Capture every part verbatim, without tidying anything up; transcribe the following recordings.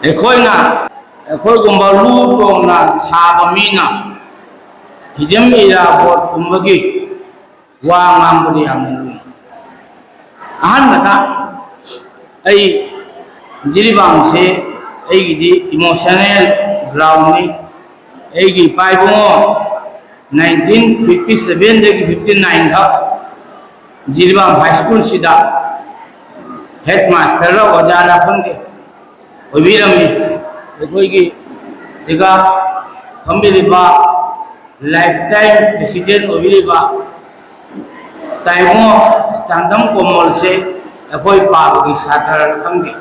ꯑꯩꯈꯣꯏꯅ, ꯑꯩꯈꯣꯏꯒꯨꯝꯕ ꯂꯨ ꯇꯣꯡꯅ ꯁꯥꯕ ꯃꯤꯅ ꯍꯤꯖꯝ ꯏꯔꯥꯕꯣꯠꯀꯨꯝꯕꯒꯤ ꯋꯥ ꯉꯥꯡꯕꯗꯤ ꯌꯥꯝꯅ ꯂꯨꯏ꯫ ꯑꯍꯥꯟꯕꯗ ꯑꯩ ꯖꯤꯔꯤꯕꯥꯝꯁꯦ ꯑꯩꯒꯤꯗꯤ emotional groundꯅꯤ꯫ ꯑꯩꯒꯤ ꯏꯄꯥ ꯏꯕꯨꯡꯉꯣ nineteen fifty sevenꯗꯒꯤ fifty nine ꯐꯥꯎ ꯖꯤꯔꯤꯕꯥꯝ high schoolꯁꯤꯗ headmasterꯔ ꯑꯣꯖꯥꯔ ꯈꯪꯗꯦ, ꯑꯣꯏꯕꯤꯔꯝꯃꯤ꯫ ꯑꯩꯈꯣꯏꯒꯤ ꯁꯤꯒ ꯐꯝꯕꯤꯔꯤꯕ lifetime president ꯑꯣꯏꯕꯤꯔꯤꯕ ꯇꯥꯏꯕꯪ ꯆꯥꯡꯗꯝ ꯀꯣꯃꯣꯜꯁꯦ ꯑꯩꯈꯣꯏ ꯄꯥꯕꯒꯤ ꯁꯥꯇ꯭ꯔꯔ ꯈꯪꯗꯦ꯫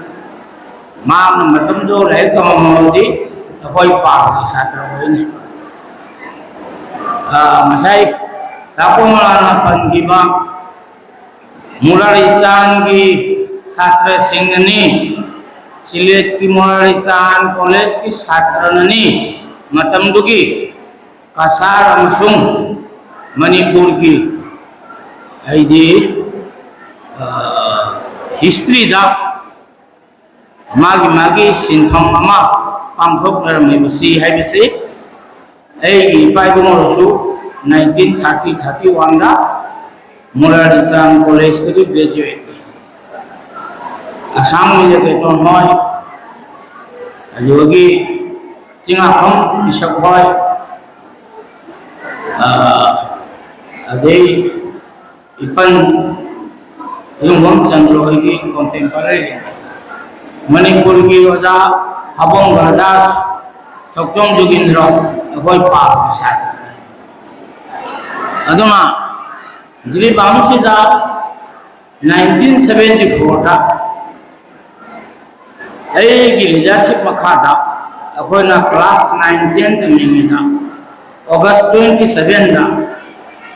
ꯃꯍꯥꯛꯅ ꯃꯇꯝꯗꯨ ꯂꯥꯏꯔꯤꯛ ꯇꯝꯃꯝꯃꯕꯗꯤ ꯑꯩꯈꯣꯏ ꯄꯥꯕꯒꯤ ꯁꯥꯇ꯭ꯔ ꯑꯣꯏꯅꯤ꯫ ꯑ, ꯉꯁꯥꯏ ꯇꯥ ꯀꯣꯃꯂꯥꯅ ꯄꯟꯈꯤꯕ ꯃꯨꯔꯥꯔꯤꯆꯥꯟꯒꯤ ꯁꯥꯇ꯭ꯔꯁꯤꯡꯅꯅꯤ, ꯁꯤꯂꯦꯠꯀꯤ ꯃꯨꯔꯥꯔꯤꯆꯥꯟ ꯀꯣꯂꯦꯖꯀꯤ ꯁꯥꯇ꯭ꯔꯅꯅꯤ, ꯃꯇꯝꯗꯨꯒꯤ ꯀꯁꯥꯔ ꯑꯃꯁꯨꯡ ꯃꯅꯤꯄꯨꯔꯒꯤ, ꯍꯥꯏꯗꯤ, ꯑ, historyꯗ ꯃꯥꯒꯤ ꯃꯥꯒꯤ ꯁꯤꯟꯐꯝ ꯑꯃ ꯄꯥꯡꯊꯣꯛꯅꯔꯝꯃꯤꯕꯁꯤ ꯍꯥꯏꯕꯁꯤ ꯑꯩꯒꯤ ꯏꯄꯥ ꯏꯕꯨꯡꯉꯣꯁꯨ nineteen thirty thirty oneꯗ ꯃꯨꯔꯥꯔꯤꯆꯥꯟ ꯀꯣꯂꯦꯖꯇꯒꯤ graduateꯅꯤ꯫ ꯑꯁꯥꯡꯕ ꯏꯂꯦꯛꯇ꯭ꯔꯣꯟ ꯍꯣꯏ, ꯑꯗꯨꯗꯒꯤ ꯆꯤꯡꯉꯥꯈꯝ ꯏꯁꯛ ꯍꯣꯏ, ꯑ, ꯑꯗꯩ ꯏꯄꯟ ꯏꯌꯨꯝꯕꯝ ꯆꯟꯗ꯭ꯔ ꯍꯣꯏꯒꯤ contemporary꯫ ꯃꯅꯤꯄꯨꯔꯒꯤ ꯑꯣꯖꯥ ꯍꯥꯕꯣꯝ ꯒꯔꯗꯥꯁ, ꯊꯣꯛꯆꯣꯝ ꯖꯨꯒꯤꯟꯗ꯭ꯔ ꯑꯩꯈꯣꯏ ꯄꯥꯕꯒꯤ ꯁꯥꯇ꯭ꯔꯅꯤ꯫ ꯑꯗꯨꯅ ꯖꯤꯔꯤꯕꯥꯝꯁꯤꯗ nineteen seventy fourꯗ ꯑꯩꯒꯤ leadership ꯃꯈꯥꯗ ꯑꯩꯈꯣꯏꯅ class nine ten ꯇꯝꯂꯤꯉꯩꯗ August twenty sevenꯗ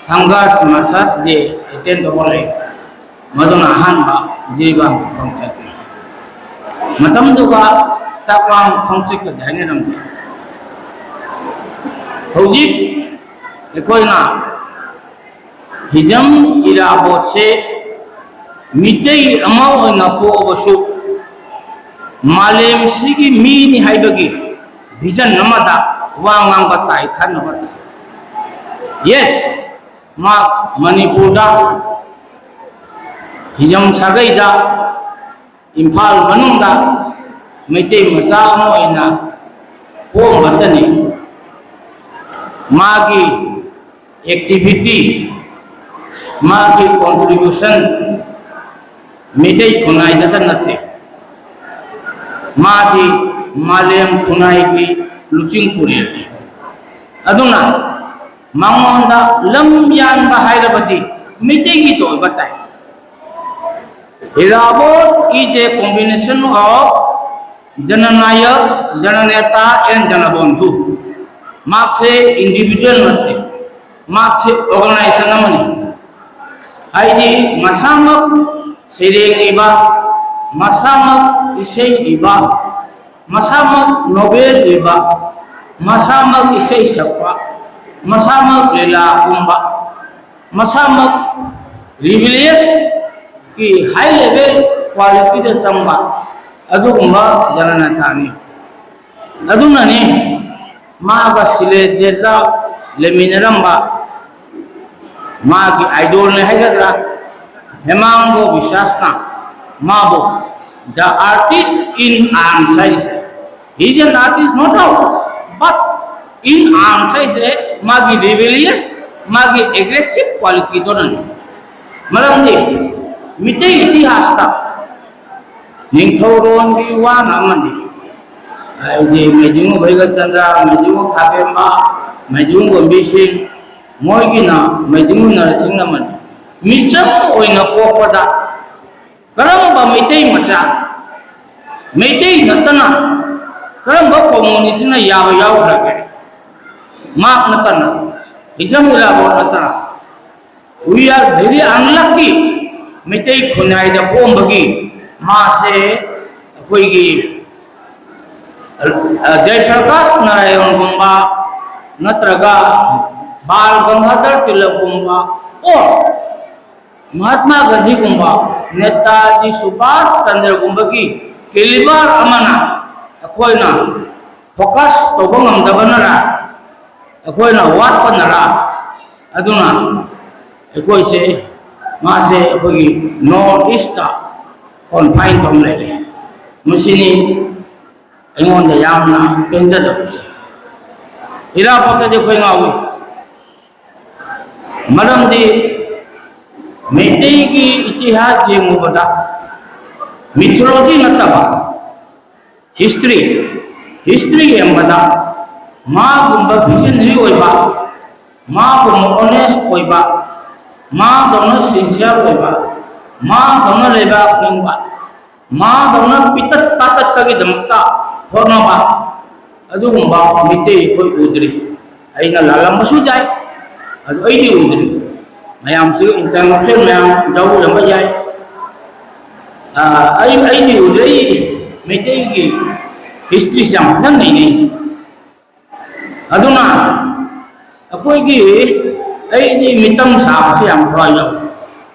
Hungers Martyrs Day attend ꯇꯧꯕ ꯂꯩ꯫ ꯃꯗꯨꯅ ꯑꯍꯥꯟꯕ ꯖꯤꯔꯤꯕꯥꯝꯒꯤ ꯈꯣꯡꯆꯠꯅꯤ꯫ ꯃꯇꯝꯗꯨꯒ ꯆꯥꯛꯂꯥꯡ ꯈꯣꯡꯆꯠꯀꯗꯤ ꯍꯥꯏꯅꯔꯝꯗꯦ꯫ ꯍꯧꯖꯤꯛ ꯑꯩꯈꯣꯏꯅ ꯍꯤꯖꯝ ꯏꯔꯥꯕꯣꯠꯁꯦ ꯃꯤꯇꯩ ꯑꯃ ꯑꯣꯏꯅ ꯄꯣꯛꯑꯕꯁꯨ, ꯃꯥꯂꯦꯝꯁꯤꯒꯤ ꯃꯤꯅꯤ ꯍꯥꯏꯕꯒꯤ ꯚꯤꯖꯟ ꯑꯃꯗ ꯋꯥ ꯉꯥꯡꯕ ꯇꯥꯏ, ꯈꯟꯅꯕ ꯇꯥꯏ꯫ ꯌꯦꯁ, ꯃꯥ ꯃꯅꯤꯄꯨꯔꯗ, ꯍꯤꯖꯝ ꯁꯥꯒꯩꯗ, ꯏꯝꯐꯥꯜ ꯃꯅꯨꯡꯗ ꯃꯩꯇꯩ ꯃꯆꯥ ꯑꯃ ꯑꯣꯏꯅ ꯄꯣꯛꯑꯝꯕꯇꯅꯤ꯫ ꯃꯥꯒꯤ ꯑꯦꯛꯇꯤꯚꯤꯇꯤ, ꯃꯥꯒꯤ ꯀꯣꯟꯇ꯭ꯔꯤꯕ꯭ꯌꯨꯁꯟ ꯃꯤꯇꯩ ꯈꯨꯟꯅꯥꯏꯗꯇ ꯅꯠꯇꯦ, ꯃꯥꯗꯤ ꯃꯥꯂꯦꯝ ꯈꯨꯟꯅꯥꯏꯒꯤ ꯂꯨꯆꯤꯡ ꯄꯨꯔꯦꯜꯅꯤ꯫ ꯑꯗꯨꯅ ꯃꯉꯣꯟꯗ ꯂꯝ ꯌꯥꯟꯕ ꯍꯥꯏꯔꯕꯗꯤ ꯃꯤꯇꯩꯒꯤꯗ ꯑꯣꯏꯕ ꯇꯥꯏ꯫ Irabot is a combination of Jananayak, Jananeta and Janabandhu. ꯃꯍꯥꯛꯁꯦ ꯏꯟꯗꯤꯚꯤꯖꯨꯋꯦꯜ ꯅꯠꯇꯦ, ꯃꯍꯥꯛꯁꯦ ꯑꯣꯔꯒꯅꯥꯏꯖꯦꯁꯟ ꯑꯃꯅꯤ꯫ ꯍꯥꯏꯗꯤ ꯃꯁꯥꯃꯛ ꯁꯩꯔꯦꯡ ꯏꯕ, ꯃꯁꯥꯃꯛ ꯏꯁꯩ ꯏꯕ, ꯃꯁꯥꯃꯛ ꯅꯣꯕꯦꯜ ꯏꯕ, ꯃꯁꯥꯃꯛ ꯏꯁꯩ ꯁꯛꯄ, ꯃꯁꯥꯃꯛ ꯂꯤꯂꯥ ꯀꯨꯝꯕ, ꯃꯁꯥꯃꯛ ꯔꯤꯕꯤꯂꯤꯌꯁꯀꯤ ꯍꯥꯏ ꯂꯦꯚꯦꯜ ꯀ꯭ꯋꯥꯂꯤꯇꯤꯗ ꯆꯪꯕ ꯑꯗꯨꯒꯨꯝꯕ ꯖꯅꯅꯦꯇꯥꯅꯤ꯫ ꯑꯗꯨꯅꯅꯤ ꯃꯥꯒ ꯁꯤꯂꯦꯖꯦꯠꯇ ꯂꯩꯃꯤꯟꯅꯔꯝꯕ ꯃꯥꯒꯤ ꯑꯥꯏꯗꯣꯜꯅꯦ ꯍꯥꯏꯒꯗ꯭ꯔꯥ, ꯍꯦꯃꯥꯡꯒꯣ ꯕꯤꯁ꯭ꯋꯥꯁꯅ ꯃꯥꯕꯨ the artist in arms ꯍꯥꯏꯔꯤꯁꯦ꯫ He is an artist, no doubt, but in arms ꯍꯥꯏꯁꯦ ꯃꯥꯒꯤ ꯔꯤꯕꯦꯂꯤꯌꯁ, ꯃꯥꯒꯤ ꯑꯦꯒ꯭ꯔꯦꯁꯤꯞ ꯀ꯭ꯋꯥꯂꯤꯇꯤꯗꯨꯅꯅꯤ꯫ ꯃꯔꯝꯗꯤ ꯃꯤꯇꯩ ꯏꯇꯤꯍꯥꯁꯇ ꯅꯤꯡꯊꯧꯔꯣꯟꯒꯤ ꯋꯥꯅ ꯑꯃꯅꯤ꯫ ꯍꯥꯏꯗꯤ ꯃꯩꯗꯤꯡꯉꯨ ꯚꯩꯒꯆꯟꯗ꯭ꯔ, ꯃꯩꯗꯤꯡꯉꯨ ꯈꯥꯕꯦꯝꯕ, ꯃꯩꯗꯤꯡꯉꯨ ꯒꯣꯝꯕꯤꯁꯤꯡ, ꯃꯣꯏꯒꯤꯅ ꯃꯩꯗꯤꯡꯉꯨ ꯅꯔꯁꯤꯡ ꯑꯃꯅꯤ꯫ ꯃꯤꯆꯝ ꯑꯣꯏꯅ ꯄꯣꯛꯄꯗ ꯀꯔꯝꯕ ꯃꯩꯇꯩ ꯃꯆꯥ, ꯃꯩꯇꯩ ꯅꯠꯇꯅ ꯀꯔꯝꯕ ꯀꯝꯃ꯭ꯌꯨꯅꯤꯇꯤꯅ ꯌꯥꯕ ꯌꯥꯎꯈ꯭ꯔꯒꯦ? ꯃꯍꯥꯛ ꯅꯠꯇꯅ, ꯍꯤꯖꯝ ꯏꯔꯥꯕꯣꯠ ꯅꯠꯇꯅ꯫ We are very unlucky꯫ Meitei ꯈꯨꯟꯅꯥꯏꯗ ꯄꯣꯛꯑꯝꯕꯒꯤ ꯃꯥꯁꯦ ꯑꯩꯈꯣꯏꯒꯤ, ꯑ, ꯖꯌꯄ꯭ꯔꯀꯥꯁ ꯅꯥꯔꯥꯌꯟꯒꯨꯝꯕ ꯅꯠꯇ꯭ꯔꯒ ꯕꯥꯜ ꯒꯪꯒꯥꯙꯔ ꯇꯤꯂꯛꯒꯨꯝꯕ or ꯃꯍꯥꯠꯃꯥ ꯒꯥꯟꯙꯤꯒꯨꯝꯕ, ꯅꯦꯇꯥꯖꯤ ꯁꯨꯚꯥꯁ ꯆꯟꯗ꯭ꯔꯒꯨꯝꯕꯒꯤ ꯀꯦꯂꯤꯕꯔ ꯑꯃꯅ ꯑꯩꯈꯣꯏꯅ ꯐꯣꯀꯁ ꯇꯧꯕ ꯉꯝꯗꯕꯅꯔ, ꯑꯩꯈꯣꯏꯅ ꯋꯥꯠꯄꯅꯔ, ꯑꯗꯨꯅ ꯑꯩꯈꯣꯏꯁꯦ, ꯃꯥꯁꯦ ꯑꯩꯈꯣꯏꯒꯤ ꯅꯣꯔꯠ ꯏꯁꯇ ꯀꯣꯟꯐꯥꯏꯟ ꯇꯧ ꯂꯩꯔꯦ꯫ ꯃꯁꯤꯅꯤ ꯑꯩꯉꯣꯟꯗ ꯌꯥꯝꯅ ꯄꯦꯟꯖꯗꯕꯁꯦ꯫ ꯏꯔꯥꯕꯣꯠꯇꯗꯤ ꯑꯩꯈꯣꯏ ꯉꯥꯎꯏ꯫ ꯃꯔꯝꯗꯤ ꯃꯩꯇꯩꯒꯤ ꯏꯇꯤꯍꯥꯁ ꯌꯦꯡꯉꯨꯕꯗ, ꯃꯤꯊꯣꯂꯣꯖꯤ ꯅꯠꯇꯕ ꯍꯤꯁꯇ꯭ꯔꯤ, ꯍꯤꯁꯇ꯭ꯔꯤ ꯌꯦꯡꯕꯗ ꯃꯥꯒꯨꯝꯕ ꯚꯤꯖꯅꯔꯤ ꯑꯣꯏꯕ, ꯃꯥꯒꯨꯝꯕ ꯑꯣꯅꯦꯁ ꯑꯣꯏꯕ, ꯃꯥꯗꯧꯅ ꯁꯤꯟꯁꯤꯌꯔ ꯑꯣꯏꯕ, ꯃꯥꯗꯧꯅ ꯂꯩꯕꯥꯛ ꯅꯤꯡꯕ, ꯃꯥꯗꯧꯅ ꯄꯤꯇꯠ ꯄꯥꯇꯠꯄꯒꯤꯗꯃꯛꯇ ꯍꯣꯠꯅꯕ, ꯑꯗꯨꯒꯨꯝꯕ ꯃꯤꯇꯩ ꯑꯩꯈꯣꯏ ꯎꯗ꯭ꯔꯤ꯫ ꯑꯩꯅ ꯂꯥꯜꯂꯝꯕꯁꯨ ꯌꯥꯏ, ꯑꯗꯨ ꯑꯩꯗꯤ ꯎꯗ꯭ꯔꯤ꯫ ꯃꯌꯥꯝꯁꯨ ꯏꯟꯇꯔꯅꯦꯁꯅꯦꯜ ꯃꯌꯥꯝ ꯌꯥꯎꯕꯤꯔꯝꯕ ꯌꯥꯏ꯫ ꯑꯥ, ꯑꯩ, ꯑꯩꯗꯤ ꯎꯗ꯭ꯔꯤ꯫ ꯑꯩ ꯃꯩꯇꯩꯒꯤ ꯍꯤꯁꯇ꯭ꯔꯤꯁꯦ ꯌꯥꯝ ꯐꯖꯅ ꯅꯩꯅꯩ꯫ ꯑꯗꯨꯅ ꯑꯩꯈꯣꯏꯒꯤ, ꯑꯩꯗꯤ ꯃꯤꯇꯝ ꯁꯥꯕꯁꯤ ꯌꯥꯝ ꯊꯋꯥꯏ ꯌꯥꯎꯏ꯫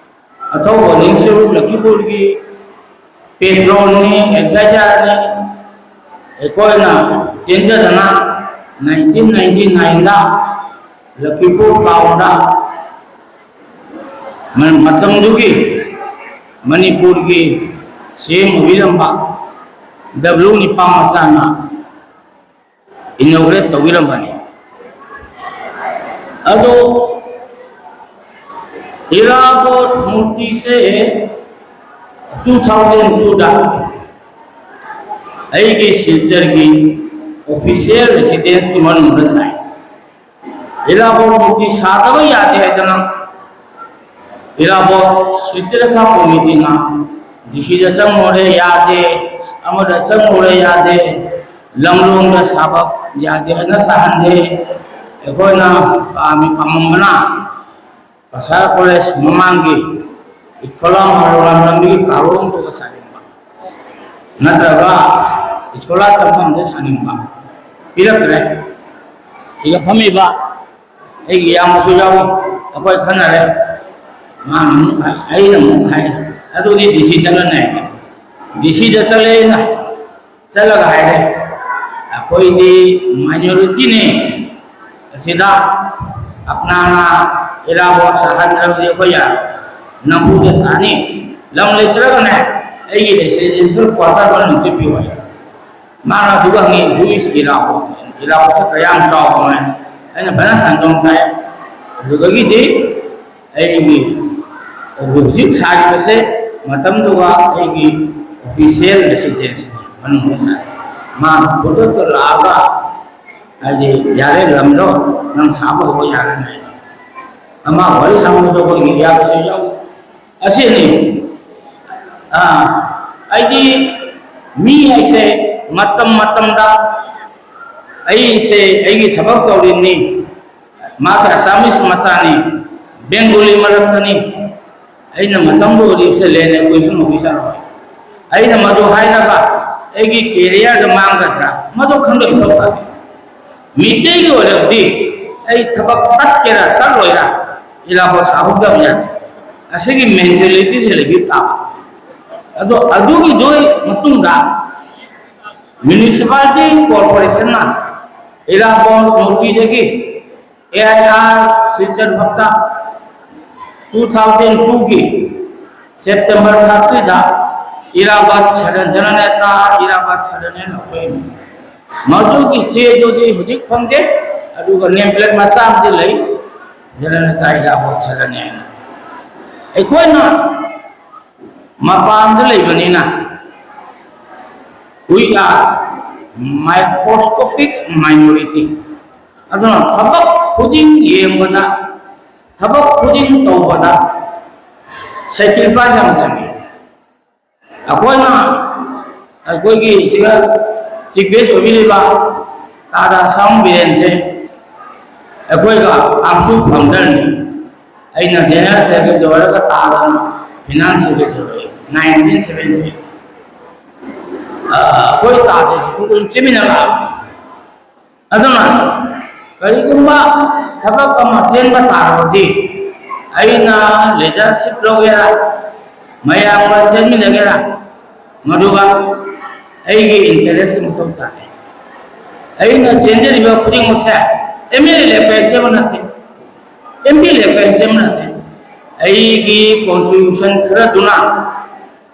ꯑꯊꯧꯕ ꯅꯤꯡꯁꯤꯡ ꯂꯛꯈꯤꯄꯨꯔꯒꯤ ꯄꯦꯇ꯭ꯔꯣꯟꯅꯤ, ꯑꯦꯗꯚꯥꯏꯖꯔꯅꯤ꯫ ꯑꯩꯈꯣꯏꯅ ꯆꯦꯟꯖꯗꯅ ꯅꯥꯏꯟꯇꯤꯟ ꯅꯥꯏꯟꯇꯤ ꯅꯥꯏꯟꯗ ꯂꯛꯈꯤꯄꯨꯔ ꯇꯥꯎꯟꯗ ꯃ-, ꯃꯇꯝꯗꯨꯒꯤ ꯃꯅꯤꯄꯨꯔꯒꯤ ꯁꯤ ꯑꯦꯝ ꯑꯣꯏꯕꯤꯔꯝꯕ ꯗꯕ꯭ꯂꯤꯎ ꯅꯤꯄꯥ ꯃꯆꯥꯅ ꯏꯅꯣꯒ꯭ꯔꯦꯠ ꯇꯧꯕꯤꯔꯝꯕꯅꯤ꯫ ꯑꯗꯣ ꯏꯔꯥꯕꯣꯠ ꯃꯨꯔꯇꯤꯁꯦ ꯇꯨ ꯊꯥꯎꯖꯟ ꯇꯨꯗ ꯑꯩꯒꯤ ꯁꯤꯜꯆꯔꯒꯤ ꯑꯣꯐꯤꯁꯤꯌꯦꯜ ꯔꯦꯁꯤꯗꯦꯟꯁꯀꯤ ꯃꯅꯨꯡꯗ ꯁꯥꯏ꯫ ꯏꯔꯥꯕꯣꯠ ꯃꯨꯔꯇꯤ ꯁꯥꯗꯕ ꯌꯥꯗꯦ ꯍꯥꯏꯗꯅ ꯏꯔꯥꯕꯣꯠ ꯁꯤꯜꯆꯔ ꯈꯥ ꯀꯣꯃꯤꯇꯤꯅ ꯗꯤ ꯁꯤꯗ ꯆꯪꯉꯨꯔꯦ, ꯌꯥꯗꯦ, ꯑꯃꯗ ꯆꯪꯉꯨꯔꯦ, ꯌꯥꯗꯦ, ꯂꯝꯂꯣꯡꯗ ꯁꯥꯕ ꯌꯥꯗꯦ ꯍꯥꯏꯅ ꯁꯥꯍꯟꯗꯦ꯫ ꯑꯩꯈꯣꯏꯅ ꯄꯥꯝꯃꯤ, ꯄꯥꯝꯃꯝꯕꯅ ꯀꯁꯥꯔ ꯀꯣꯂꯦꯖ ꯃꯃꯥꯡꯒꯤ ꯏꯠꯈꯣꯂꯥ ꯃꯥꯔꯣꯂꯥꯝ ꯂꯝꯕꯤꯒꯤ ꯀꯥꯔꯣꯡꯗꯨꯒ ꯁꯥꯅꯤꯡꯕ, ꯅꯠꯇ꯭ꯔꯒ ꯏꯠꯈꯣꯂꯥ ꯆꯪꯐꯝꯗ ꯁꯥꯅꯤꯡꯕ, ꯄꯤꯔꯛꯇ꯭ꯔꯦ꯫ ꯁꯤꯒ ꯐꯝꯃꯤꯕ ꯑꯩꯒꯤ ꯏꯌꯥꯝꯕꯁꯨ ꯌꯥꯎꯏ, ꯑꯩꯈꯣꯏ ꯈꯟꯅꯔꯦ꯫ ꯃꯥꯅ ꯑꯃꯨꯛ ꯍꯥꯏ, ꯑꯩꯅ ꯑꯃꯨꯛ ꯍꯥꯏ, ꯑꯗꯨꯗꯤ ꯗꯤ ꯁꯤ ꯆꯠꯂꯅꯤ ꯍꯥꯏ꯫ ꯗꯤ ꯁꯤꯗ ꯆꯠꯂꯦ ꯑꯩꯅ꯫ ꯆꯠꯂꯒ ꯍꯥꯏꯔꯦ, "ꯑꯩꯈꯣꯏꯗꯤ ꯃꯥꯏꯅꯣꯔꯤꯇꯤꯅꯦ, ꯑꯁꯤꯗ ꯑꯞꯅꯥꯅ ꯏꯔꯥꯕꯣꯠ ꯁꯥꯍꯟꯗ꯭ꯔꯕꯗꯤ ꯑꯩꯈꯣꯏ ꯌꯥꯔꯣꯏ, ꯅꯝꯐꯨꯗ ꯁꯥꯅꯤ꯫ ꯂꯝ ꯂꯩꯇ꯭ꯔꯒꯅꯦ ꯑꯩꯒꯤ ꯔꯦꯁꯤꯗꯦꯟꯁꯤꯌꯦꯜ ꯀ꯭ꯋꯥꯇꯔ ꯃꯅꯨꯡ ꯆꯠꯄꯤꯌꯨ" ꯍꯥꯏ꯫ ꯃꯥꯅ ꯑꯗꯨꯒ ꯍꯪꯉꯤ, "Who is ꯏꯔꯥꯕꯣꯠ?" ꯏꯔꯥꯕꯣꯠꯁꯦ ꯀꯌꯥꯝ ꯆꯥꯎꯕꯅꯣ ꯍꯥꯏꯅ꯫ ꯑꯩꯅ ꯐꯖꯅ ꯁꯟꯗꯣꯛ ꯇꯥꯛꯑꯦ꯫ ꯑꯗꯨꯗꯒꯤꯗꯤ ꯑꯩꯒꯤ ꯍꯧꯖꯤꯛ ꯁꯥꯔꯤꯕꯁꯦ ꯃꯇꯝꯗꯨꯒ ꯑꯩꯒꯤ ꯑꯣꯐꯤꯁꯤꯌꯦꯜ ꯔꯦꯁꯤꯗꯦꯟꯁꯅꯤ ꯃꯅꯨꯡꯗ ꯁꯥꯔꯤꯁꯦ꯫ ꯃꯥꯅ ꯈꯨꯗꯛꯇ ꯂꯥꯛꯑꯒ, ꯍꯥꯏꯗꯤ, "ꯌꯥꯔꯦ, ꯂꯝꯗꯣ ꯅꯪ ꯁꯥꯕ ꯍꯧꯕ ꯌꯥꯔꯅꯤ" ꯍꯥꯏ꯫ ꯑꯃ ꯋꯥꯔꯤ ꯁꯥꯟꯅꯕꯁꯨ ꯑꯩꯈꯣꯏꯒꯤ ꯌꯥꯕꯁꯨ ꯌꯥꯎꯏ꯫ ꯑꯁꯤꯅꯤ, ꯑꯥ, ꯑꯩꯗꯤ ꯃꯤ ꯍꯥꯏꯁꯦ ꯃꯇꯝ ꯃꯇꯝꯗ ꯑꯩꯁꯦ ꯑꯩꯒꯤ ꯊꯕꯛ ꯇꯧꯔꯤꯅꯤ, ꯃꯥꯁꯦ ꯑꯁꯥꯃꯤꯁ ꯃꯆꯥꯅꯤ, ꯕꯦꯡꯒꯣꯂꯤ ꯃꯔꯛꯇꯅꯤ꯫ ꯑꯩꯅ ꯃꯇꯝꯗꯨ ꯑꯣꯏꯔꯤꯕꯁꯦ ꯂꯦꯟ ꯑꯦꯀ꯭ꯋꯤꯖꯤꯁꯟ ꯑꯣꯐꯤꯁꯥꯔ ꯑꯣꯏ꯫ ꯑꯩꯅ ꯃꯗꯨ ꯍꯥꯏꯔꯒ ꯑꯩꯒꯤ ꯀꯦꯔꯤꯌꯔꯗ ꯃꯥꯡꯒꯗ꯭ꯔꯥ? ꯃꯗꯨ ꯈꯪꯗꯕ ꯃꯊꯧ ꯇꯥꯗꯦ꯫ ꯃꯤꯇꯩꯒꯤ ꯑꯣꯏꯔꯕꯗꯤ ꯑꯩ ꯊꯕꯛ ꯇꯠꯀꯦꯔꯥ ꯇꯠꯂꯣꯏꯔꯥ, ꯏꯂꯥꯕꯣꯠ ꯁꯥꯍꯧꯗꯕ ꯌꯥꯗꯦ꯫ ꯑꯁꯤꯒꯤ ꯃꯦꯟꯇꯦꯂꯤꯇꯤꯁꯦ ꯂꯩꯕꯤꯕ ꯇꯥꯕ꯫ ꯑꯗꯣ ꯑꯗꯨꯒꯤꯗꯨ ꯃꯇꯨꯡꯗ ꯃ꯭ꯌꯨꯅꯤꯁꯤꯄꯥꯂꯤꯇꯤ ꯀꯣꯔꯄꯣꯔꯦꯁꯟꯅ ꯏꯔꯥꯕꯣꯠ ꯃꯨꯔꯇꯤꯗꯒꯤ ꯑꯦ ꯑꯥꯏ ꯑꯥꯔ ꯁꯤꯜꯆꯔ ꯐꯥꯎꯇ two thousand twoꯒꯤ ꯁꯦꯞꯇꯦꯝꯕꯔ thirtyꯗ ꯏꯔꯥꯕꯣꯠ ꯁꯗꯟ, ꯖꯅꯅꯦꯇꯥ ꯏꯔꯥꯕꯣꯠ ꯁꯗꯟ ꯍꯥꯏꯅ ꯂꯧꯊꯣꯛꯏ꯫ ꯃꯗꯨꯒꯤ ꯆꯦꯗꯨꯗꯤ ꯍꯧꯖꯤꯛ ꯐꯪꯗꯦ, ꯑꯗꯨꯒ ꯅꯦꯝ ꯄ꯭ꯂꯦꯠ ꯃꯆꯥ ꯑꯃꯗꯤ ꯂꯩ, ꯖꯅꯅꯦꯇꯥ ꯏꯔꯥꯕꯣꯠ ꯁꯗꯟ ꯍꯥꯏꯅ꯫ ꯑꯩꯈꯣꯏꯅ ꯃꯄꯥꯟꯗ ꯂꯩꯕꯅꯤꯅ, we are microscopic minority꯫ ꯑꯗꯨꯅ ꯊꯕꯛ ꯈꯨꯗꯤꯡ ꯌꯦꯡꯕꯗ, ꯊꯕꯛ ꯈꯨꯗꯤꯡ ꯇꯧꯕꯗ ꯁꯦꯀ꯭ꯔꯤꯐꯥꯏꯁ ꯌꯥꯝ ꯆꯪꯉꯤ꯫ ꯑꯩꯈꯣꯏꯅ, ꯑꯩꯈꯣꯏꯒꯤ ꯁꯤꯒ ꯆꯤꯐ ꯒꯦꯁ ꯑꯣꯏꯕꯤꯔꯤꯕ ꯇꯥꯗ ꯁꯥꯝ ꯕꯤꯔꯦꯟꯁꯦ ꯑꯩꯈꯣꯏꯒ ꯑꯥꯞꯁꯨ ꯐꯥꯎꯟꯗꯔꯅꯤ꯫ ꯑꯩꯅ ꯖꯦꯅꯔꯦꯜ ꯁꯦꯀ꯭ꯔꯦꯇꯔꯤ ꯑꯣꯏꯔꯒ ꯇꯥꯗꯅ ꯐꯤꯅꯥꯟꯁ ꯁꯦꯀ꯭ꯔꯦꯇꯔꯤ ꯑꯣꯏ, nineteen seventy꯫ ꯑꯩꯈꯣꯏ ꯇꯥꯗꯁꯨ ꯑꯗꯨꯝ ꯆꯦꯟꯃꯤꯟꯅ ꯂꯥꯛꯑꯕꯅꯤ꯫ ꯑꯗꯨꯅ ꯀꯔꯤꯒꯨꯝꯕ ꯊꯕꯛ ꯑꯃ ꯆꯦꯟꯕ ꯇꯥꯔꯕꯗꯤ ꯑꯩꯅ ꯂꯤꯗꯔꯁꯤꯞ ꯂꯧꯒꯦꯔꯥ, ꯃꯌꯥꯝꯒ ꯆꯦꯟꯃꯤꯟꯅꯒꯦꯔꯥ, ꯃꯗꯨꯒ ꯑꯩꯒꯤ ꯏꯟꯇꯔꯦꯁꯀꯤ ꯃꯊꯧ ꯇꯥꯗꯦ꯫ ꯑꯩꯅ ꯆꯦꯟꯖꯔꯤꯕ ꯈꯨꯗꯤꯡꯃꯛꯁꯦ ꯑꯦꯝ ꯑꯦꯜ ꯑꯦ ꯂꯦꯞꯄ ꯍꯥꯏ ꯆꯦꯟꯕ ꯅꯠꯇꯦ, ꯑꯦꯝ ꯄꯤ ꯂꯦꯞꯄ ꯍꯥꯏ ꯆꯦꯟꯕ ꯅꯠꯇꯦ꯫ ꯑꯩꯒꯤ ꯀꯣꯟꯇ꯭ꯔꯤꯕ꯭ꯌꯨꯁꯟ ꯈꯔꯗꯨꯅ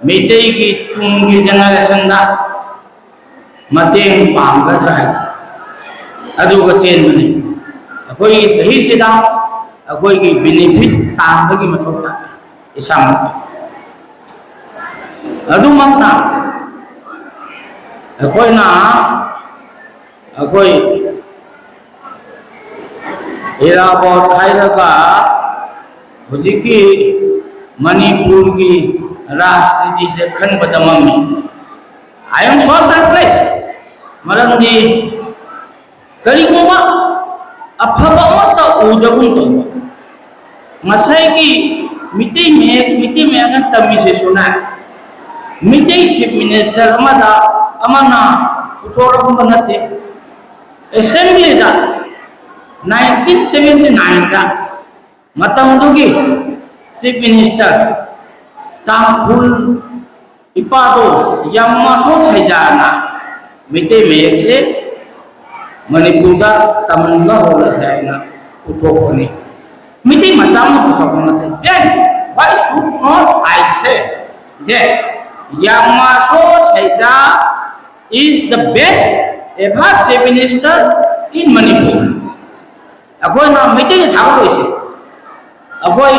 ꯃꯩꯇꯩꯒꯤ ꯇꯨꯡꯒꯤ ꯖꯦꯅꯦꯔꯦꯁꯟꯗ ꯃꯇꯦꯡ ꯄꯥꯡꯒꯗ꯭ꯔꯥ ꯍꯥꯏꯅ ꯑꯗꯨꯒ ꯆꯦꯟꯕꯅꯤ꯫ ꯑꯩꯈꯣꯏꯒꯤ ꯆꯍꯤꯁꯤꯗ ꯑꯩꯈꯣꯏꯒꯤ ꯕꯤꯅꯤꯐꯤꯠ ꯇꯥꯟꯕꯒꯤ ꯃꯊꯧ ꯇꯥꯏ ꯏꯁꯥꯃꯛ꯫ ꯑꯗꯨꯃꯛꯅ ꯑꯩꯈꯣꯏꯅ ꯑꯩꯈꯣꯏ ꯏꯔꯥꯕꯣꯠ ꯍꯥꯏꯔꯒ ꯍꯧꯖꯤꯛꯀꯤ ꯃꯅꯤꯄꯨꯔꯒꯤ ꯔꯥꯖꯅꯤꯇꯤꯁꯦ ꯈꯟꯕꯗ ꯃꯝꯃꯤ꯫ I am so surprised꯫ ꯃꯔꯝꯗꯤ ꯀꯔꯤꯒꯨꯝꯕ ꯑꯐꯕ ꯑꯃꯠꯇ ꯎꯗꯕꯒꯨꯝ ꯇꯧꯕ꯫ ꯉꯁꯥꯏꯒꯤ ꯃꯤꯇꯩ ꯃꯌꯦꯛ, ꯃꯤꯇꯩ ꯃꯌꯦꯛꯅ ꯇꯝꯃꯤꯁꯤꯁꯨꯅꯦ, ꯃꯤꯇꯩ ꯆꯤꯐ ꯃꯤꯅꯤꯁꯇꯔ ꯑꯃꯗ, ꯑꯃꯅ ꯄꯨꯊꯣꯔꯛꯄ ꯅꯠꯇꯦ꯫ ꯑꯦꯁꯦꯝꯕ꯭ꯂꯤꯗ nineteen seventy nineꯗ ꯃꯇꯝꯗꯨꯒꯤ ꯆꯤꯐ ꯃꯤꯅꯤꯁꯇꯔ ꯇꯥꯡꯈꯨꯜ ꯏꯄꯥꯗꯣ ꯌꯥꯝꯃꯁꯣ ꯁꯩꯖꯥꯅ ꯃꯩꯇꯩ ꯃꯌꯦꯛꯁꯦ ꯃꯅꯤꯄꯨꯔꯗ ꯇꯝꯍꯟꯕ ꯍꯧꯔꯁꯦ ꯍꯥꯏꯅ ꯄꯨꯊꯣꯛꯄꯅꯤ꯫ ꯃꯩꯇꯩ ꯃꯆꯥ ꯑꯃ ꯄꯨꯊꯣꯛꯄ ꯅꯠꯇꯦ꯫ Then why should not I say that ꯌꯥꯝꯃꯁꯣ ꯁꯩꯖꯥ is the best ever chief minister in Manipur? ꯑꯩꯈꯣꯏꯅ ꯃꯩꯇꯩꯗ ꯊꯥꯒꯠꯂꯣꯏꯁꯦ꯫ ꯑꯩꯈꯣꯏ,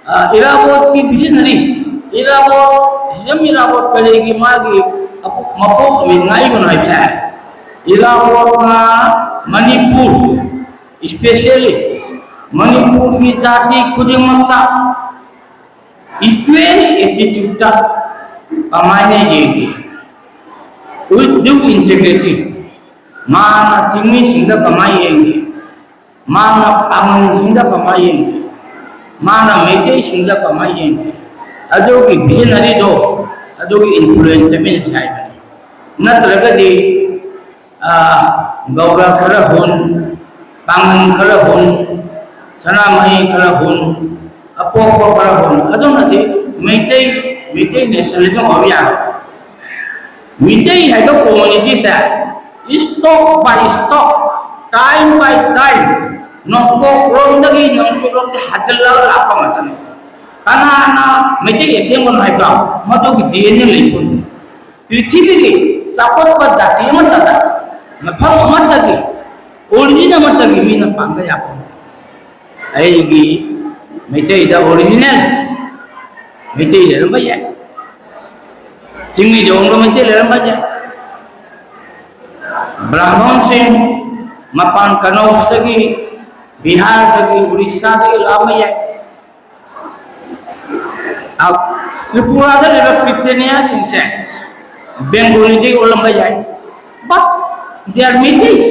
ꯑ, ꯏꯔꯥꯕꯣꯠꯀꯤ ꯚꯤꯖꯅꯔꯤ, ꯏꯔꯥꯕꯣꯠ, ꯍꯤꯖꯝ ꯏꯔꯥꯕꯣꯠ ꯀꯔꯤꯒꯤ ꯃꯥꯒꯤ ꯑꯄꯨ-, ꯃꯄꯣꯛ ꯅꯨꯃꯤꯠ ꯉꯥꯛꯏꯕꯅꯣ ꯍꯥꯏꯕꯁꯦ, ꯏꯔꯥꯕꯣꯠꯅ ꯃꯅꯤꯄꯨꯔ, especially ꯃꯅꯤꯄꯨꯔꯒꯤ ꯖꯥꯇꯤ ꯈꯨꯗꯤꯡꯃꯛꯇ equal attitudeꯇ ꯀꯃꯥꯏꯅ ꯌꯦꯡꯒꯦ? With due integrity, ꯃꯥꯅ ꯆꯤꯡꯃꯤꯁꯤꯡꯗ ꯀꯃꯥꯏꯅ ꯌꯦꯡꯒꯦ? ꯃꯥꯅ ꯄꯥꯉꯜꯁꯤꯡꯗ ꯀꯃꯥꯏꯅ ꯌꯦꯡꯒꯦ? ꯃꯥꯅ ꯃꯩꯇꯩꯁꯤꯡꯗ ꯀꯃꯥꯏꯅ ꯌꯦꯡꯒꯦ? ꯑꯗꯨꯒꯤ ꯚꯤꯖꯅꯔꯤꯗꯣ, ꯑꯗꯨꯒꯤ ꯏꯟꯐ꯭ꯂꯨꯌꯦꯟꯁ ꯆꯠꯃꯤꯟꯅꯁꯤ ꯍꯥꯏꯕꯅꯤ꯫ ꯅꯠꯇ꯭ꯔꯒꯗꯤ, ꯑ, ꯒꯧꯔ ꯈꯔ ꯍꯨꯟ, ꯄꯥꯉꯜ ꯈꯔ ꯍꯨꯟ, ꯁꯅꯥꯃꯍꯤ ꯈꯔ ꯍꯨꯟ, ꯑꯄꯣꯛꯄ ꯈꯔ ꯍꯨꯟ, ꯑꯗꯨꯅꯗꯤ ꯃꯩꯇꯩ, ꯃꯩꯇꯩ ꯅꯦꯁꯅꯦꯂꯤꯖꯝ ꯑꯣꯏꯕ ꯌꯥꯔꯣꯏ꯫ ꯃꯤꯇꯩ ꯍꯥꯏꯕ community say stock by stock, time by time, ꯅꯣꯡꯄꯣꯛꯂꯣꯝꯗꯒꯤ ꯅꯣꯡꯆꯨꯞꯂꯣꯝꯗ ꯍꯥꯖꯤꯜꯂꯒ ꯂꯥꯛꯄ ꯉꯥꯛꯇꯅꯤ꯫ ꯀꯅꯥꯅ ꯃꯩꯇꯩ ꯑꯁꯦꯡꯕꯅꯣ ꯍꯥꯏꯕ ꯃꯗꯨꯒꯤ D N A ꯂꯩꯄꯣꯟꯇꯦ꯫ ꯄ꯭ꯔꯤꯊꯤꯕꯤꯒꯤ ꯆꯥꯎꯈꯠꯄ ꯖꯥꯇꯤ ꯑꯃꯠꯇꯗ, ꯃꯐꯝ ꯑꯃꯠꯇꯒꯤ, origin ꯑꯃꯠꯇꯒꯤ ꯃꯤꯅ ꯄꯥꯟꯕ ꯌꯥꯄꯣꯟꯇꯦ꯫ ꯑꯩꯒꯤ ꯃꯩꯇꯩꯗ original ꯃꯩꯇꯩ ꯂꯩꯔꯝꯕ ꯌꯥꯏ, ꯆꯤꯡꯃꯤꯗ ꯑꯣꯟꯕ ꯃꯩꯇꯩ ꯂꯩꯔꯝꯕ ꯌꯥꯏ, ꯕ꯭ꯔꯥꯍꯃꯟꯁꯤꯡ ꯃꯄꯥꯟ ꯀꯅꯧꯁꯇꯒꯤ, ꯕꯤꯍꯥꯔꯗꯒꯤ, ꯎꯔꯤꯁꯥꯗꯒꯤ ꯂꯥꯛꯑꯝꯕ ꯌꯥꯏ꯫ ꯑ, ꯇ꯭ꯔꯤꯄꯨꯔꯥꯗ ꯂꯩꯕ ꯀ꯭ꯔꯤꯁꯇꯦꯅꯤꯌꯥꯁꯤꯡꯁꯦ ꯕꯦꯡꯒꯣꯂꯤꯗꯒꯤ ꯑꯣꯜꯂꯝꯕ ꯌꯥꯏ, but they are Meiteis꯫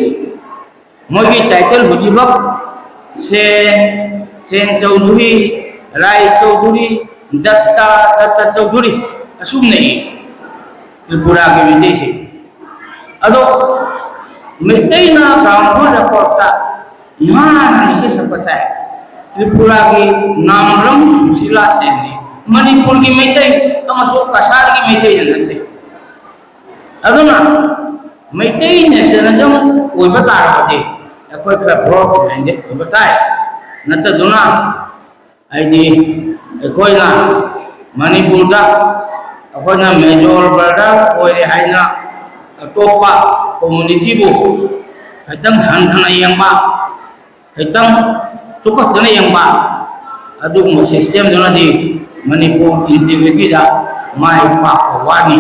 ꯃꯣꯏꯒꯤ title ꯍꯧꯖꯤꯛꯃꯛ ꯁꯦꯟ, ꯁꯦꯟ ꯆꯧꯙꯨꯔꯤ, ꯔꯥꯏ ꯆꯧꯙꯨꯔꯤ, ꯗꯠꯇ, ꯗꯠꯇ ꯆꯧꯙꯨꯔꯤ, ꯑꯁꯨꯝꯅ ꯏ ꯇ꯭ꯔꯤꯄꯨꯔꯥꯒꯤ ꯃꯩꯇꯩꯁꯤꯡ꯫ ꯑꯗꯣ ꯃꯩꯇꯩꯅ ꯒ꯭ꯔꯥꯎꯟ ꯐ꯭ꯂꯣꯔ ꯔꯦꯀꯣꯔꯠꯇ ꯏꯍꯥꯟ ꯍꯥꯟꯅ ꯏꯁꯩ ꯁꯛꯄꯁꯦ ꯇ꯭ꯔꯤꯄꯨꯔꯥꯒꯤ ꯅꯥꯝꯕ꯭ꯔꯝ ꯁꯨꯁꯤꯂꯥ ꯁꯦꯟꯅꯤ꯫ ꯃꯅꯤꯄꯨꯔꯒꯤ ꯃꯩꯇꯩ ꯑꯃꯁꯨꯡ ꯀꯁꯥꯔꯒꯤ ꯃꯩꯇꯩꯅ ꯅꯠꯇꯦ꯫ ꯑꯗꯨꯅ ꯃꯩꯇꯩ nationalism ꯑꯣꯏꯕ ꯇꯥꯔꯒꯗꯤ ꯑꯩꯈꯣꯏ ꯈꯔ broad minded ꯑꯣꯏꯕ ꯇꯥꯏ꯫ ꯅꯠꯇꯗꯨꯅ ꯍꯥꯏꯗꯤ ꯑꯩꯈꯣꯏꯅ ꯃꯅꯤꯄꯨꯔꯗ ꯑꯩꯈꯣꯏꯅ major brother ꯑꯣꯏꯔꯦ ꯍꯥꯏꯅ ꯑꯇꯣꯞꯄ communityꯕꯨ ꯈꯤꯇꯪ ꯍꯟꯊꯅ ꯌꯦꯡꯕ, ꯈꯤꯇꯪ ꯇꯨꯀꯠꯆꯅ ꯌꯦꯡꯕ, ꯑꯗꯨꯒꯨꯝꯕ systemꯗꯨꯅꯗꯤ ꯃꯅꯤꯄꯨꯔ integrityꯗ ꯃꯥꯏ ꯄꯥꯛꯄ ꯋꯥꯅꯤ꯫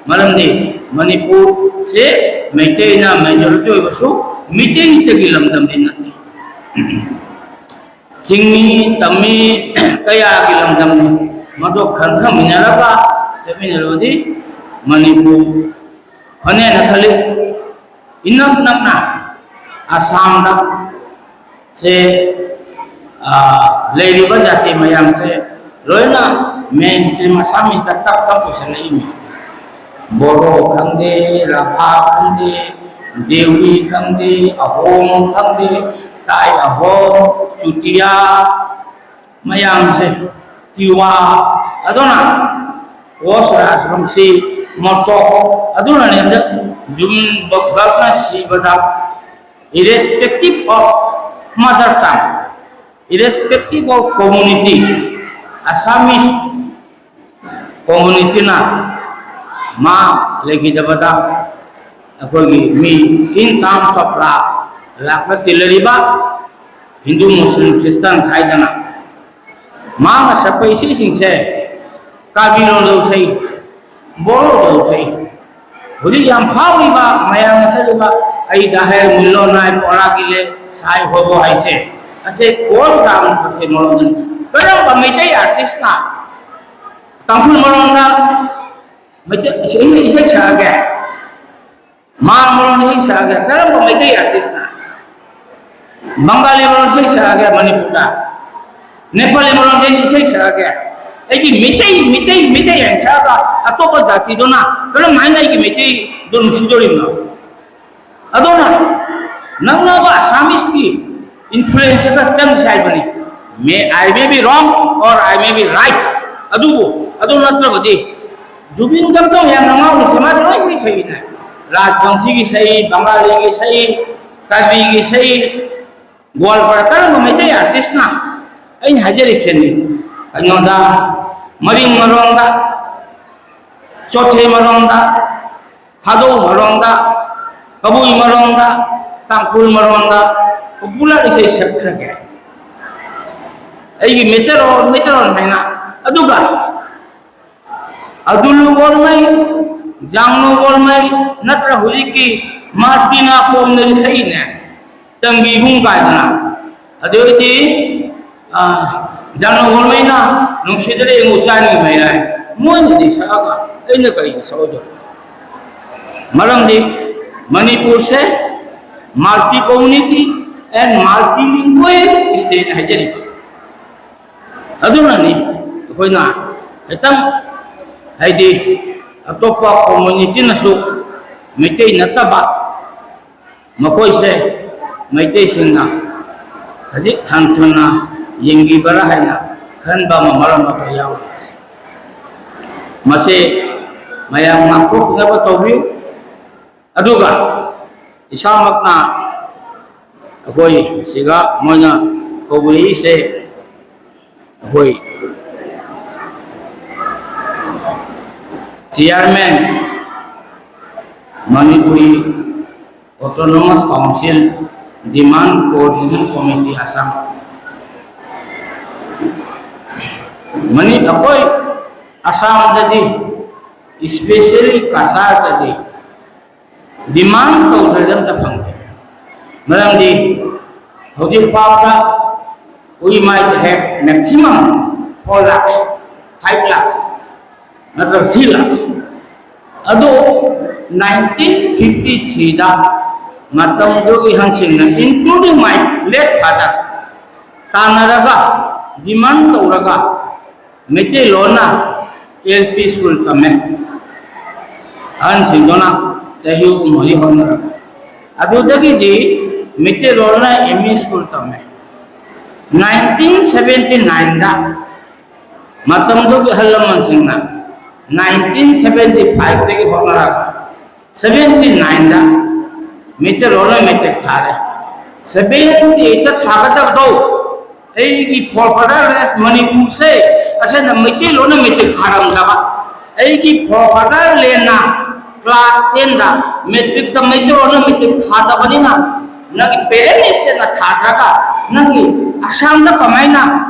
ꯃꯔꯝꯗꯤ ꯃꯅꯤꯄꯨꯔꯁꯦ ꯃꯩꯇꯩꯅ majority ꯑꯣꯏꯕꯁꯨ ꯃꯩꯇꯩꯗꯒꯤ ꯂꯝꯗꯝꯗꯤ ꯅꯠꯇꯦ꯫ ꯆꯤꯡꯃꯤ, ꯇꯝꯃꯤ ꯀꯌꯥꯒꯤ ꯂꯝꯗꯝꯅꯤ꯫ ꯃꯗꯨ ꯈꯟꯊꯃꯤꯟꯅꯔꯒ ꯆꯠꯃꯤꯟꯅꯔꯕꯗꯤ ꯃꯅꯤꯄꯨꯔ ꯐꯅꯦꯅ ꯈꯜꯂꯤ꯫ ꯏꯅꯛ ꯅꯛꯅ ꯑꯁꯥꯝꯗ ꯁꯦ, ꯑ, ꯂꯩꯔꯤꯕ ꯖꯥꯇꯤ ꯃꯌꯥꯝꯁꯦ ꯂꯣꯏꯅ mainstream Assamese ꯇ ꯇꯞ ꯇꯞ ꯄꯨꯁꯜꯂꯛꯏꯃꯤ꯫ ꯕꯣꯔꯣ ꯈꯪꯗꯦ, ꯔꯚꯥ ꯈꯪꯗꯦ, ꯗꯦꯎꯔꯤ ꯈꯪꯗꯦ, ꯑꯍꯣꯝ ꯈꯪꯗꯦ, ꯇꯥꯏ ꯑꯍꯣꯝ, ꯆꯨꯇꯤꯌꯥ ꯃꯌꯥꯝꯁꯦ, ꯇꯤꯋꯥ, ꯑꯗꯨꯅ ꯀꯣꯁ ꯔꯥꯖꯕꯪꯁꯤ ꯃꯣꯇꯣ ꯑꯗꯨꯅꯅꯦ ꯍꯟꯗꯛ ꯖꯨꯕꯤꯟ ꯒꯥꯔꯒꯅ ꯁꯤꯕꯗ, irrespective of mother tongue, irrespective of community, Assamese communityꯅ ꯃꯥ ꯂꯩꯈꯤꯗꯕꯗ ꯑꯩꯈꯣꯏꯒꯤ ꯃꯤ in terms of ꯂꯥꯛ ꯂꯥꯛꯅ ꯇꯤꯜꯂꯔꯤꯕ ꯍꯤꯟꯗꯨ, ꯃꯨꯁꯂꯤꯝ, ꯈ꯭ꯔꯤꯁꯇꯥꯟ ꯈꯥꯏꯗꯅ ꯃꯥꯅ ꯁꯛꯄ ꯏꯁꯩꯁꯤꯡꯁꯦ ꯀꯥꯔꯕꯤ ꯂꯣꯟꯗꯁꯨ ꯁꯛꯏ, ꯕꯣꯔꯣꯗꯁꯨ ꯁꯛꯏ꯫ ꯍꯧꯖꯤꯛ ꯌꯥꯝ ꯐꯥꯎꯔꯤꯕ ꯃꯌꯥꯝꯅ ꯁꯛꯂꯤꯕ ꯑꯩ ꯗꯥꯍꯦꯔ ꯃꯨꯜꯂꯣ ꯅꯥꯏ ꯄꯣꯔꯥꯒꯤ ꯂꯦ ꯁꯥꯏ ꯍꯣꯕꯣ ꯍꯥꯏꯁꯦ, ꯑꯁꯦ ꯀꯣꯔꯁ ꯔꯥꯝꯁꯦ ꯃꯔꯣꯝꯗꯅꯤ꯫ ꯀꯔꯝꯕ ꯃꯩꯇꯩ ꯑꯥꯔꯇꯤꯁꯅ ꯇꯥꯡꯈꯨꯜ ꯃꯔꯣꯟꯗ ꯃꯩꯇꯩ ꯏꯁꯩ, ꯏꯁꯩ ꯁꯛꯑꯒꯦ? ꯃꯥ ꯃꯔꯣꯟ ꯏꯁꯩ ꯁꯛꯑꯒꯦ? ꯀꯔꯝꯕ ꯃꯩꯇꯩ ꯑꯥꯔꯇꯤꯁꯅ ꯕꯪꯒꯥꯂꯤ ꯃꯔꯣꯟ ꯏꯁꯩ ꯁꯛꯑꯒꯦ ꯃꯅꯤꯄꯨꯔꯗ? ꯅꯦꯄꯥꯂꯤ ꯃꯔꯣꯟ ꯏꯁꯩ ꯁꯛꯑꯒꯦ? ꯑꯩꯗꯤ ꯃꯤꯇꯩ, ꯃꯤꯇꯩ, ꯃꯤꯇꯩ ꯍꯥꯏꯅ ꯁꯛꯑꯒ ꯑꯇꯣꯞꯄ ꯖꯥꯇꯤꯗꯨꯅ ꯀꯔꯝ ꯍꯥꯏꯅ ꯑꯩꯒꯤ ꯃꯩꯇꯩꯗꯣ ꯅꯨꯡꯁꯤꯗꯣꯔꯤꯕꯅꯣ? ꯑꯗꯨꯅ ꯅꯪꯅꯕ ꯑꯁꯥꯃꯤꯁꯀꯤ ꯏꯟꯐ꯭ꯂꯨꯌꯦꯟꯁ ꯈꯔ ꯆꯪꯁꯦ ꯍꯥꯏꯕꯅꯤ꯫ May, I may be wrong or I may be right, ꯑꯗꯨꯕꯨ ꯑꯗꯨ ꯅꯠꯇ꯭ꯔꯕꯗꯤ ꯖꯨꯕꯤꯟ ꯒꯝꯇ ꯌꯥꯝꯅ ꯉꯥꯎꯔꯤꯁꯦ ꯃꯥꯗꯤ ꯂꯣꯏ ꯁꯤ ꯁꯛꯏꯅꯦ꯫ ꯔꯥꯖꯕꯪꯁꯤꯒꯤ ꯁꯛꯏ, ꯕꯪꯒꯥꯂꯤꯒꯤ ꯁꯛꯏ, ꯀꯥꯔꯕꯤꯒꯤ ꯁꯛꯏ, ꯒꯣꯜꯋꯥꯔ ꯀꯔꯝꯕ ꯃꯩꯇꯩ ꯑꯥꯔꯇꯤꯁꯅ ꯑꯩꯅ ꯍꯥꯏꯖꯔꯤꯕꯁꯤꯅꯤ꯫ ꯑꯩꯉꯣꯟꯗ ꯃꯔꯤꯡ ꯃꯔꯣꯡꯗ, ꯆꯣꯊꯦ ꯃꯔꯣꯡꯗ, ꯊꯥꯗꯧ ꯃꯔꯣꯡꯗ, ꯀꯕꯨꯏ ꯃꯔꯣꯡꯗ, ꯇꯥꯡꯈꯨꯜ ꯃꯔꯣꯡꯗ ꯄꯣꯄꯨꯂꯔ ꯏꯁꯩ ꯁꯛꯈ꯭ꯔꯒꯦ꯫ ꯑꯩꯒꯤ ꯃꯩꯇꯩꯔꯣꯟ, ꯃꯩꯇꯩꯔꯣꯟ ꯍꯥꯏꯅ꯫ ꯑꯗꯨꯒ ꯑꯗꯨꯂꯨ ꯒꯣꯜꯃꯩ, ꯖꯥꯡꯅꯨ ꯒꯣꯜꯃꯩ, ꯅꯠꯇ꯭ꯔ ꯍꯧꯖꯤꯛꯀꯤ ꯃꯥꯔꯇꯤꯅꯥ ꯀꯣꯝꯅ ꯏꯁꯩꯅꯦ, ꯇꯪꯒꯤꯕꯨꯡ ꯀꯥꯏꯗꯅ꯫ ꯑꯗꯨ ꯑꯣꯏꯔꯗꯤ, ꯑ, ꯖꯥꯡꯅꯨ ꯒꯣꯜꯃꯩꯅ ꯅꯨꯡꯁꯤꯗ꯭ꯔꯦ ꯌꯦꯡꯉꯨ ꯆꯥꯅꯤ ꯃꯩꯔꯥꯏ꯫ ꯃꯣꯏꯅꯗꯤ ꯁꯛꯑꯒ ꯑꯩꯅ ꯀꯔꯤꯒꯤ ꯁꯛꯑꯣꯏꯗꯣꯏꯅꯣ? ꯃꯔꯝꯗꯤ ꯃꯅꯤꯄꯨꯔꯁꯦ multi community and multilingual state ꯍꯥꯏꯖꯔꯤꯕ꯫ ꯑꯗꯨꯅꯅꯤ ꯑꯩꯈꯣꯏꯅ ꯈꯤꯇꯪ, ꯍꯥꯏꯗꯤ, ꯑꯇꯣꯞꯄ ꯀꯝꯃ꯭ꯌꯨꯅꯤꯇꯤꯅꯁꯨ ꯃꯩꯇꯩ ꯅꯠꯇꯕ ꯃꯈꯣꯏꯁꯦ ꯃꯩꯇꯩꯁꯤꯡꯅ ꯈꯖꯤꯛ ꯍꯟꯊꯅ ꯌꯦꯡꯕꯤꯕ꯭ꯔꯥ ꯍꯥꯏꯅ ꯈꯟꯕ ꯑꯃ ꯃꯔꯝ ꯑꯃ ꯌꯥꯎꯔꯤꯕꯁꯦ꯫ ꯃꯁꯤ ꯃꯌꯥꯝ ꯉꯥꯛꯊꯣꯛꯅꯕ ꯇꯧꯕꯤꯌꯨ꯫ ꯑꯗꯨꯒ ꯏꯁꯥꯃꯛꯅ ꯑꯩꯈꯣꯏ ꯁꯤꯒ ꯃꯣꯏꯅ ꯀꯧꯕꯤꯔꯛꯏꯁꯦ, ꯑꯩꯈꯣꯏ chairman, Manipuri Autonomous Council Demand Coordination Committee, Assam. ꯃꯅꯤ-, ꯑꯩꯈꯣꯏ ꯑꯁꯥꯝꯗꯗꯤ, especially ꯀꯁꯥꯔꯗꯗꯤ, demand ꯇꯧꯗ꯭ꯔꯗꯤ ꯑꯝꯇ ꯐꯪꯗꯦ꯫ ꯃꯔꯝꯗꯤ ꯍꯧꯖꯤꯛ ꯐꯥꯎꯕꯗ we might have maximum four lakhs, five lakhs, ꯅꯠꯇ꯭ꯔꯒ three lakhs꯫ ꯑꯗꯣ nineteen fifty threeꯗ ꯃꯇꯝꯗꯨꯒꯤ ꯍꯟꯁꯤꯡꯅ, including my late father, ꯇꯥꯟꯅꯔꯒ, demand ꯇꯧꯔꯒ, ꯃꯩꯇꯩꯂꯣꯟꯅ L P school ꯇꯝꯃꯦ꯫ ꯑꯍꯟꯁꯤꯡꯗꯨꯅ ꯆꯍꯤ ꯑꯍꯨꯝ ꯃꯔꯤ ꯍꯣꯠꯅꯔꯒ꯫ ꯑꯗꯨꯗꯒꯤꯗꯤ ꯃꯩꯇꯩꯂꯣꯟꯅ M E school ꯇꯝꯃꯦ꯫ Nineteen seventy nineꯗ ꯃꯇꯝꯗꯨꯒꯤ ꯑꯍꯜ ꯂꯃꯟꯁꯤꯡꯅ nineteen seventy fiveꯇꯒꯤ ꯍꯣꯠꯅꯔꯒ seventy nineꯗ ꯃꯩꯇꯩꯂꯣꯟꯅ matric ꯊꯥꯔꯦ꯫ Seventy eightꯇ ꯊꯥꯒꯗꯕꯗꯣ, ꯑꯩꯒꯤ forefather race ꯃꯅꯤꯄꯨꯔꯁꯦ, ꯑꯁꯤꯅ ꯃꯩꯇꯩꯂꯣꯟꯅ matric ꯊꯥꯔꯝꯗꯕ꯫ ꯑꯩꯒꯤ forefather landꯅ class tenꯗ matricꯇ ꯃꯩꯇꯩꯂꯣꯟꯅ matric ꯊꯥꯗꯕꯅꯤꯅ, ꯅꯪꯒꯤ parent stateꯅ ꯊꯥꯗ꯭ꯔꯒ ꯅꯪꯒꯤ ꯑꯁꯥꯝꯗ ꯀꯃꯥꯏꯅ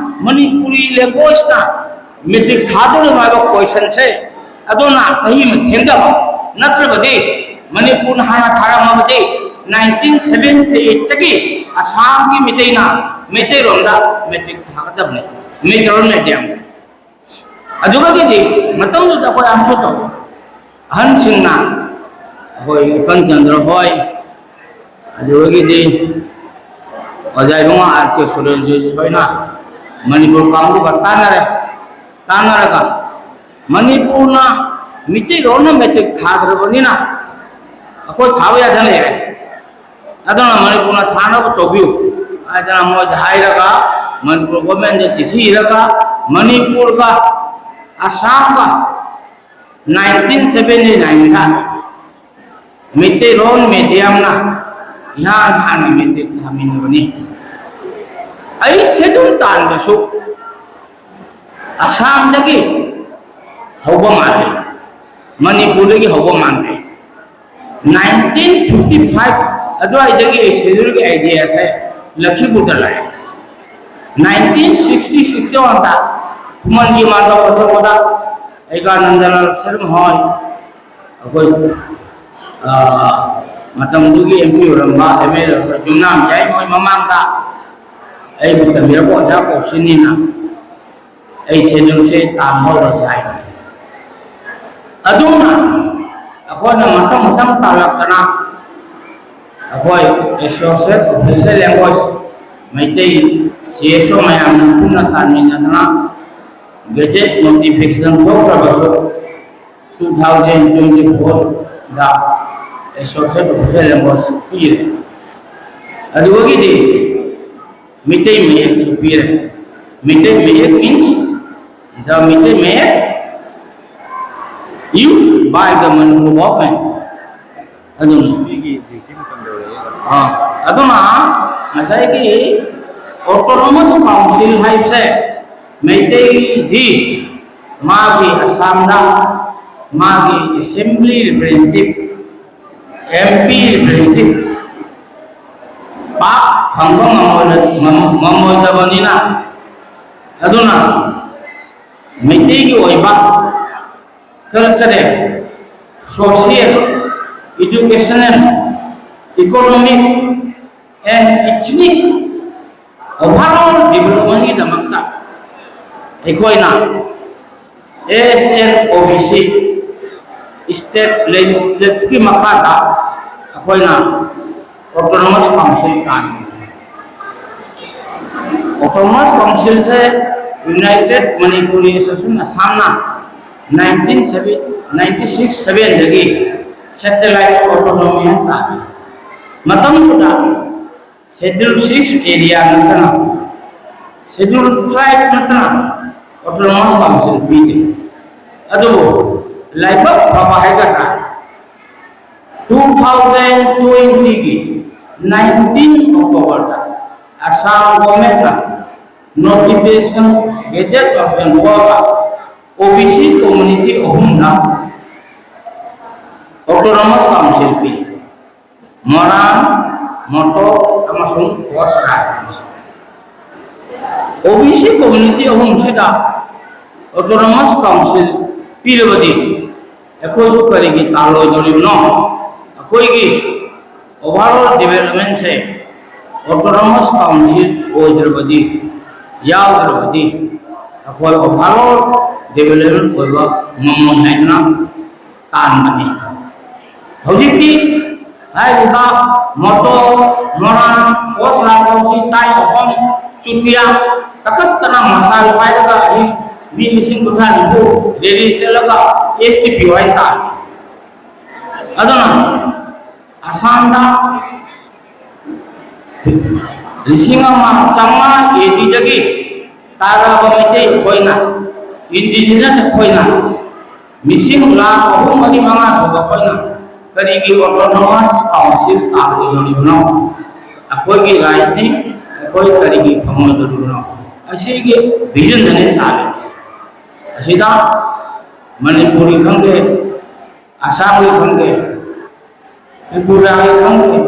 ꯃꯅꯤꯄꯨꯔꯤ languageꯅ matric ꯊꯥꯗꯣꯔꯤꯕ ꯍꯥꯏꯕ questionꯁꯦ, ꯑꯗꯨꯅ ꯆꯍꯤ ꯑꯃ ꯊꯦꯡꯊꯕ꯫ ꯅꯠꯇ꯭ꯔꯕꯗꯤ ꯃꯅꯤꯄꯨꯔꯅ ꯍꯥꯟꯅ ꯊꯥꯔꯝꯃꯕꯗꯤ nineteen seventy eightꯇꯒꯤ ꯑꯁꯥꯝꯒꯤ ꯃꯤꯇꯩꯅ ꯃꯩꯇꯩꯔꯣꯟꯗ matric ꯊꯥꯒꯗꯕꯅꯤ, ꯃꯩꯇꯩꯔꯣꯟ mediumꯗ꯫ ꯑꯗꯨꯗꯒꯤꯗꯤ ꯃꯇꯝꯗꯨꯗ ꯑꯩꯈꯣꯏ ꯑꯃꯁꯨ ꯇꯧꯏ꯫ ꯑꯍꯟꯁꯤꯡꯅ, ꯑꯩꯈꯣꯏ ꯏꯄꯟ ꯆꯟꯗ꯭ꯔ ꯍꯣꯏ, ꯑꯗꯨꯗꯒꯤꯗꯤ ꯑꯣꯖꯥ ꯏꯕꯨꯡꯉꯣ R K ꯁꯨꯔꯦꯟꯗ꯭ꯔꯖꯤꯠ ꯍꯣꯏꯅ ꯃꯅꯤꯄꯨꯔ ꯀꯥꯡꯕꯨꯒ ꯇꯥꯟꯅꯔꯦ꯫ ꯇꯥꯟꯅꯔꯒ ꯃꯅꯤꯄꯨꯔꯅ ꯃꯤꯇꯩꯔꯣꯟꯅ matric ꯊꯥꯗ꯭ꯔꯕꯅꯤꯅ ꯑꯩꯈꯣꯏ ꯊꯥꯕ ꯌꯥꯗꯅ ꯂꯩꯔꯦ꯫ ꯑꯗꯨꯅ ꯃꯅꯤꯄꯨꯔꯅ ꯊꯥꯅꯕ ꯇꯧꯕꯤꯌꯨ ꯍꯥꯏꯗꯅ ꯃꯣꯏꯗ ꯍꯥꯏꯔꯒ, ꯃꯅꯤꯄꯨꯔ governmentꯗ ꯆꯤꯊꯤ ꯏꯔꯒ, ꯃꯅꯤꯄꯨꯔꯒ ꯑꯁꯥꯝꯒ ꯅꯥꯏꯟꯇꯤꯟ ꯁꯕꯦꯟꯇꯤ ꯅꯥꯏꯟꯗ ꯃꯩꯇꯩꯂꯣꯟ ꯃꯦꯗꯤꯌꯝꯅ ꯏꯍꯥꯟ ꯍꯥꯟꯅ ꯃꯦꯇ꯭ꯔꯤꯛ ꯊꯥꯃꯤꯟꯅꯕꯅꯤ꯫ ꯑꯩ ꯁꯦꯗꯨꯜ ꯇꯥꯟꯕꯁꯨ ꯑꯁꯥꯝꯗꯒꯤ ꯍꯧꯕ ꯃꯥꯜꯂꯤ, ꯃꯅꯤꯄꯨꯔꯗꯒꯤ ꯍꯧꯕ ꯃꯥꯟꯗꯦ꯫ ꯅꯥꯏꯟꯇꯤꯟ ꯐꯤꯐꯇꯤ ꯐꯥꯏꯚ ꯑꯗꯨꯋꯥꯏꯗꯒꯤ ꯁꯦꯗꯨꯜꯒꯤ ꯑꯥꯏꯗꯤꯌꯥꯁꯦ ꯂꯛꯈꯤꯄꯨꯔꯗ ꯂꯥꯛꯑꯦ꯫ ꯅꯥꯏꯟꯇꯤꯟ ꯁꯤꯛꯁꯇꯤ ꯁꯤꯛꯁꯇ ꯋꯥꯟꯗ ꯈꯨꯃꯟꯒꯤ ꯃꯥꯟꯗꯣꯞ ꯑꯆꯧꯕꯗ ꯑꯩꯒꯥꯅꯟꯗꯂꯥꯜ ꯁꯔꯃ ꯍꯣꯏ, ꯑꯩꯈꯣꯏ, ꯑ, ꯃꯇꯝꯗꯨꯒꯤ ꯑꯦꯝ ꯄꯤ ꯑꯣꯏꯔꯝꯕ, ꯑꯦꯝ ꯑꯦꯜ ꯑꯣꯏꯔꯝꯕ ꯌꯨꯝꯅꯥꯝ ꯌꯥꯏꯃ ꯍꯣꯏ ꯃꯃꯥꯡꯗ ꯑꯩꯕꯨ ꯇꯝꯕꯤꯔꯛꯄ ꯑꯣꯖꯥ ꯀꯧꯁꯤꯅꯤꯅ ꯑꯩ ꯁꯦꯗꯨꯜꯁꯦ ꯇꯥꯟꯕ ꯍꯧꯔꯁꯦ ꯍꯥꯏꯕꯅꯤ꯫ ꯑꯗꯨꯅ ꯑꯩꯈꯣꯏꯅ ꯃꯊꯪ ꯃꯊꯪ ꯇꯥꯜꯂꯛꯇꯅ ꯑꯩꯈꯣꯏ associate official language Meitei C S O ꯃꯌꯥꯝꯅ ꯄꯨꯟꯅ ꯇꯥꯟꯃꯤꯟꯅꯗꯅ ꯒꯦꯖꯦꯠ ꯅꯣꯇꯤꯐꯤꯀꯦꯁꯟ ꯊꯣꯛꯈ꯭ꯔꯕꯁꯨ ꯇꯨ ꯊꯥꯎꯖꯟ ꯇ꯭ꯋꯦꯟꯇꯤ ꯐꯣꯔꯗ ꯑꯦꯁꯣꯁꯤꯌꯦꯠ ꯑꯣꯐꯤꯁꯤꯌꯦꯜ ꯂꯦꯡꯒ꯭ꯋꯦꯖ ꯄꯤꯔꯦ꯫ ꯑꯗꯨꯗꯒꯤꯗꯤ ꯃꯩꯇꯩ ꯃꯌꯦꯛꯁꯨ ꯄꯤꯔꯦ꯫ ꯃꯩꯇꯩ ꯃꯌꯦꯛ means the ꯃꯩꯇꯩ ꯃꯌꯦꯛ used by the Manipur government꯫ ꯑꯗꯨꯅꯤ꯫ ꯑꯥ, ꯑꯗꯨꯅ ꯉꯁꯥꯏꯒꯤ autonomous council ꯍꯥꯏꯕꯁꯦ ꯃꯩꯇꯩꯗꯤ ꯃꯥꯒꯤ ꯑꯁꯥꯝꯗ ꯃꯥꯒꯤ assembly representative, M P representative ꯄꯥꯛ ꯐꯪꯕ ꯉꯝꯃꯣꯏꯗ-, ꯉꯝ-, ꯉꯝꯃꯣꯏꯗꯕꯅꯤꯅ, ꯑꯗꯨꯅ ꯃꯩꯇꯩꯒꯤ ꯑꯣꯏꯕ cultural, social, educational, economic and ethnic overall developmentꯒꯤꯗꯃꯛꯇ ꯑꯩꯈꯣꯏꯅ S N O B C state legislatureꯒꯤ ꯃꯈꯥꯗ ꯑꯩꯈꯣꯏꯅ autonomous council ꯇꯥꯟꯕꯅꯤ꯫ Autonomous councilꯁꯦ United Manipuri Association Assamꯅ nineteen ninety-six sevenꯗꯒꯤ satellite autonomy ꯍꯥꯏꯅ ꯇꯥꯟꯕꯅꯤ꯫ ꯃꯇꯝꯗꯨꯗ Schedule six area ꯅꯠꯇꯅ, Schedule tribe ꯅꯠꯇꯅ autonomous council ꯄꯤꯗꯦ꯫ ꯑꯗꯨꯕꯨ ꯂꯥꯏꯕꯛ ꯐꯕ ꯍꯥꯏꯒꯗ꯭ꯔꯥ, two thousand twenty ꯒꯤ nineteen October ꯗ ꯑꯁꯥꯝ ꯒꯣꯔꯃꯦꯟꯅ notification, ꯒꯦꯖꯦꯠ ꯅꯣꯇꯤꯐꯤꯀꯦꯁꯟ ꯊꯣꯛꯑꯒ O B C community ꯑꯍꯨꯝꯅ autonomous council ꯄꯤ: ꯃꯣꯔꯥꯡ, ꯃꯣꯇꯣꯛ ꯑꯃꯁꯨꯡ ꯀꯣꯁ ꯔꯥꯖꯕꯪꯁꯤ꯫ O B C community ꯑꯍꯨꯝꯁꯤꯗ autonomous council ꯄꯤꯔꯕꯗꯤ ꯑꯩꯈꯣꯏꯁꯨ ꯀꯔꯤꯒꯤ ꯇꯥꯜꯂꯣꯏꯗꯣꯔꯤꯕꯅꯣ? ꯑꯩꯈꯣꯏꯒꯤ overall development ꯁꯦ autonomous council ꯑꯣꯏꯗ꯭ꯔꯕꯗꯤ, ꯌꯥꯎꯗ꯭ꯔꯕꯗꯤ ꯑꯩꯈꯣꯏ overall development ꯑꯣꯏꯕ ꯉꯝꯃꯣꯏ ꯍꯥꯏꯗꯨꯅ ꯇꯥꯟꯕꯅꯤ꯫ ꯍꯧꯖꯤꯛꯇꯤ ꯍꯥꯏꯔꯤꯕ ꯃꯣꯇꯣꯛ, ꯃꯣꯔꯥꯡ, ꯀꯣꯁ ꯔꯥꯖꯕꯪꯁꯤ, ꯇꯥꯏ ꯑꯍꯨꯝ, ꯆꯨꯇꯤꯌꯥ ꯀꯥꯈꯠꯇꯅ ꯃꯁꯥꯜ ꯄꯥꯏꯔꯒ ꯑꯍꯤꯡ ꯃꯤ ꯂꯤꯁꯤꯡ ꯀꯨꯟꯊ꯭ꯔꯥ ꯅꯤꯐꯨ rally ꯆꯠꯂꯒ S T P Y ꯇꯥꯜꯂꯤ꯫ ꯑꯗꯨꯅ ꯑꯁꯥꯝꯗ ꯂꯤꯁꯤꯡ ꯑꯃ ꯆꯥꯝꯃꯉꯥ A D ꯗꯒꯤ ꯇꯥꯔꯛꯑꯕ ꯃꯩꯇꯩ ꯑꯩꯈꯣꯏꯅ, indigenous ꯑꯩꯈꯣꯏꯅ, ꯃꯤꯁꯤꯡ ꯂꯥꯈ ꯑꯍꯨꯝ ꯃꯔꯤ ꯃꯉꯥ ꯁꯨꯕ ꯑꯩꯈꯣꯏꯅ ꯀꯔꯤꯒꯤ autonomous council ꯇꯥꯔꯣꯏꯗꯧꯔꯤꯕꯅꯣ? ꯑꯩꯈꯣꯏꯒꯤ right ꯅꯤ, ꯑꯩꯈꯣꯏ ꯀꯔꯤꯒꯤ ꯐꯪꯉꯣꯏꯗꯧꯔꯤꯕꯅꯣ? ꯑꯁꯤꯒꯤ vision ꯗꯅꯤ ꯇꯥꯔꯤꯕꯁꯤ꯫ ꯑꯁꯤꯗ ꯃꯅꯤꯄꯨꯔꯒꯤ ꯈꯪꯗꯦ, ꯑꯁꯥꯝꯒꯤ ꯈꯪꯗꯦ, ꯇ꯭ꯔꯤꯄꯨꯔꯥꯒꯤ ꯈꯪꯗꯦ,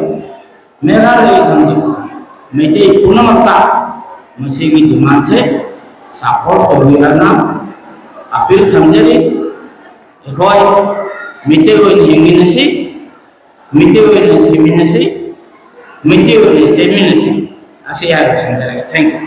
ꯃꯦꯘꯥꯂꯌꯥꯒꯤ ꯈꯪꯗꯦ, ꯃꯩꯇꯩ ꯄꯨꯝꯅꯃꯛꯇ ꯃꯁꯤꯒꯤ demand ꯁꯦ support ꯇꯧꯕꯤꯌꯨ ꯍꯥꯏꯅ appeal ꯊꯝꯖꯔꯤ꯫ ꯑꯩꯈꯣꯏ ꯃꯩꯇꯩ ꯑꯣꯏꯅ ꯍꯤꯡꯃꯤꯟꯅꯁꯤ, ꯃꯩꯇꯩ ꯑꯣꯏꯅ ꯁꯤꯃꯤꯟꯅꯁꯤ, ꯃꯩꯇꯩ ꯑꯣꯏꯅ ꯆꯦꯟꯃꯤꯟꯅꯁꯤ꯫ ꯑꯁꯤ ꯍꯥꯏꯔꯒ ꯂꯣꯏꯁꯤꯟꯖꯔꯒꯦ꯫ Thank you꯫